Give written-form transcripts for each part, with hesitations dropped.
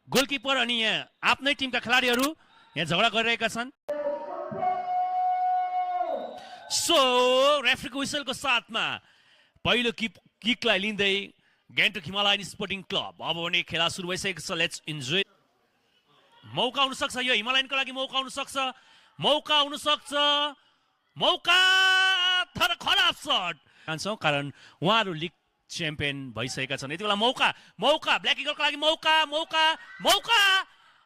Goalkeeper अनि यहाँ आफ्नै टिमका खेलाडीहरू यहाँ झगडा गरिरहेका छन्। सो रेफ्रीको विसलको साथमा पहिलो किकलाई लिँदै गान्तोक हिमालयन स्पोर्टिङ क्लब। अब भने खेला सुरु भइसकेको छ। Let's enjoy. मौका हुन सक्छ, यो हिमालयनको लागि मौका हुन सक्छ, मौका तर खराब शट खान्छौँ कारण उहाँहरू लिग च्याम्पियन भइसकेका छन्। यति बेला मौका ब्ल्याक इगलको लागि मौका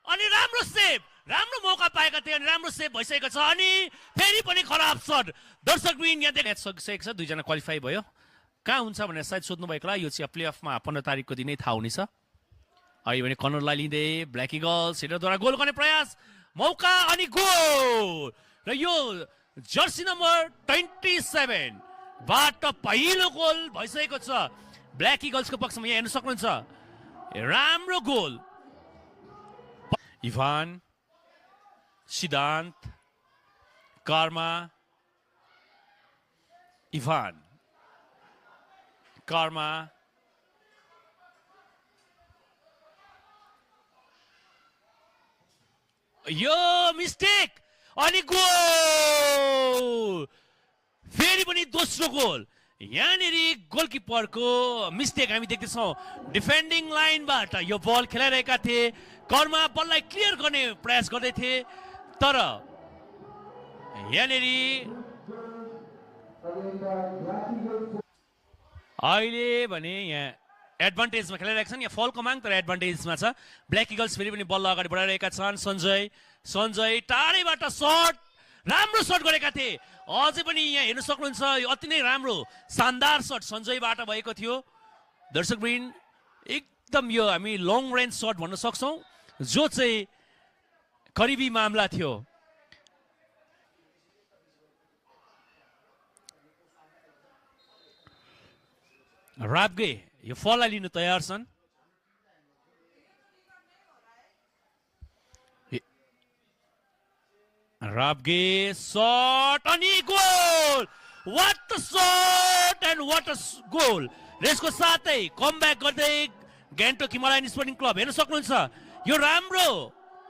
अनि राम्रो सेभ, राम्रो मौका पाएका थिए अनि राम्रो सेभ भइसकेको छ अनि फेरि पनि खराब शट। दर्शक वृन्द यहाँ देख्न सकिसकेको छ। दुईजना क्वालिफाई भयो। कहाँ हुन्छ भनेर सायद सोध्नु भएको होला। यो चाहिँ प्लेअफमा 15 तारिकको दिनै थाहा हुनेछ। अहिले भने कर्नरलाई लिँदै ब्ल्याक इगल्स हेडरद्वारा गोल गर्ने प्रयास, मौका अनि गोल। र यो जर्सी नम्बर 27 बाट पहिलो गोल भइसकेको छ ब्ल्याक इगल्सको पक्षमा। यहाँ हेर्न सक्नुहुन्छ राम्रो गोल। इभान, सिद्धान्त, कर्मा, इभान, कर्मा, यो मिस्टेक अनि गोल। फेरि पनि दोस्रो गोल। यहाँनिर गोलकिपरको मिस्टेक हामी देख्दैछौँ। डिफेन्डिङ लाइनबाट यो बल खेलाइरहेका थिए। कर्मा बललाई क्लियर गर्ने प्रयास गर्दै थिए तर यहाँनिर अहिले भने यहाँ एडभान्टेजमा खेलाइरहेका छन्। यहाँ फलको माग तर एडभान्टेजमा छ। ब्ल्याक इगल्स फेरि पनि बल अगाडि बढाइरहेका छन्। सञ्जय टाढैबाट शट, राम्रो शट गरेका थिए। अझै पनि यहाँ हेर्न सक्नुहुन्छ अति नै राम्रो शानदार शट सञ्जयबाट भएको थियो। दर्शकवृन्द एकदम यो हामी लङ रेन्ज शट भन्न सक्छौँ जो चाहिँ करिबी मामला थियो। राबगे यो फललाई लिनु तयार छन्। राबगे शट अनि goal. What a shut and what a goal. यसको साथै कमब्याक गर्दै गान्तोक हिमालयन स्पोर्टिङ क्लब हेर्न सक्नुहुन्छ यो राम्रो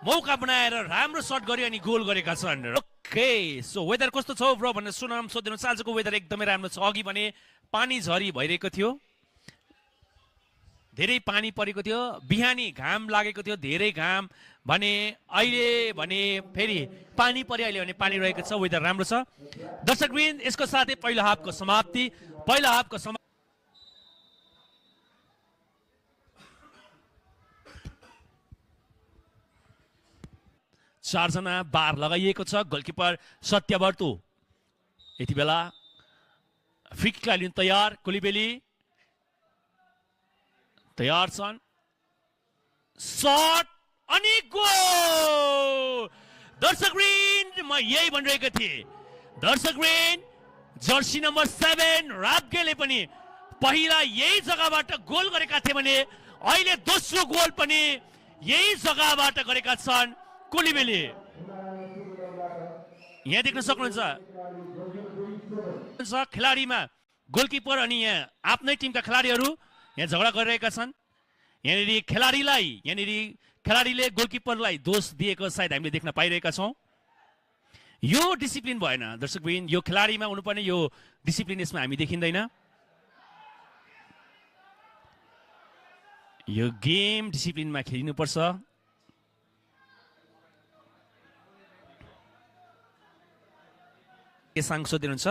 मौका बनाएर राम्रो शट गर्यो अनि गोल गरेका छन्। ओके सो वेदर कस्तो छ ब्रो भनेर सुनाम सोधिनु। आजको वेदर एकदमै राम्रो छ। अघि भने पानी झरी भइरहेको थियो, धेरै पानी परेको थियो, बिहानी घाम लागेको थियो, धेरै घाम भने अहिले भने फेरि पानी पऱ्यो, अहिले भने पानी रहेको छ। वेदर राम्रो छ। दर्शकवृन्द यसको साथै पहिलो हाफको समाप्ति। चारजना बार लगाइएको छ। गोलकिपर सत्यवर्तु यति बेला फ्री किकलाई लिन तयार। कुलिबेली तयार छन्। शट अनि गोल। दर्शकवृन्द म यही भनिरहेको थिएँ। दर्शकवृन्द जर्सी नम्बर 7 राबगेले पनि पहिला यही जग्गाबाट गोल गरेका थिए भने अहिले दोस्रो गोल पनि यही जग्गाबाट गरेका छन् कुलिबेली। यहाँ देख्न सक्नुहुन्छ खेलाडीमा गोलकिपर अनि यहाँ आफ्नै टिमका खेलाडीहरू यहाँ झगडा गरिरहेका छन्। यहाँनिर खेलाडीले गोलकिपरलाई दोष दिएको सायद हामीले देख्न पाइरहेका छौँ। यो डिसिप्लिन भएन दर्शकवृन्द। यो खेलाडीमा हुनुपर्ने यो डिसिप्लिन यसमा हामी देखिँदैन। यो गेम डिसिप्लिनमा खेलिनुपर्छ। सांसद हुनुहुन्छ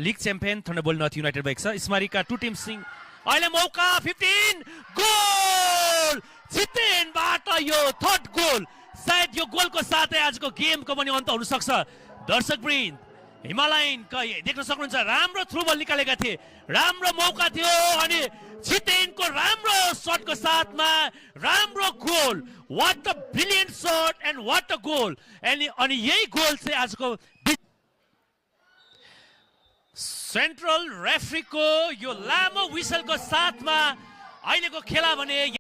लिग च्याम्पियन थन्डरबोल्ट नर्थ युनाइटेड भएको छ। स्मारिका टु टिम सिंह अहिले मौका 15 गोल। जितेनबाट यो थर्ड गोल। सायद यो गोलको साथै आजको गेमको पनि अन्त हुन सक्छ। दर्शकवृन्द हिमालयन देख्न सक्नुहुन्छ राम्रो थ्रु बल निकालेका थिए, राम्रो मौका थियो अनि जितेनको राम्रो शटको साथमा राम्रो goal. What a brilliant shut and what a goal. अनि यही गोल चाहिँ आजको सेन्ट्रल रेफ्रीको यो लामो विसलको साथमा अहिलेको खेला भने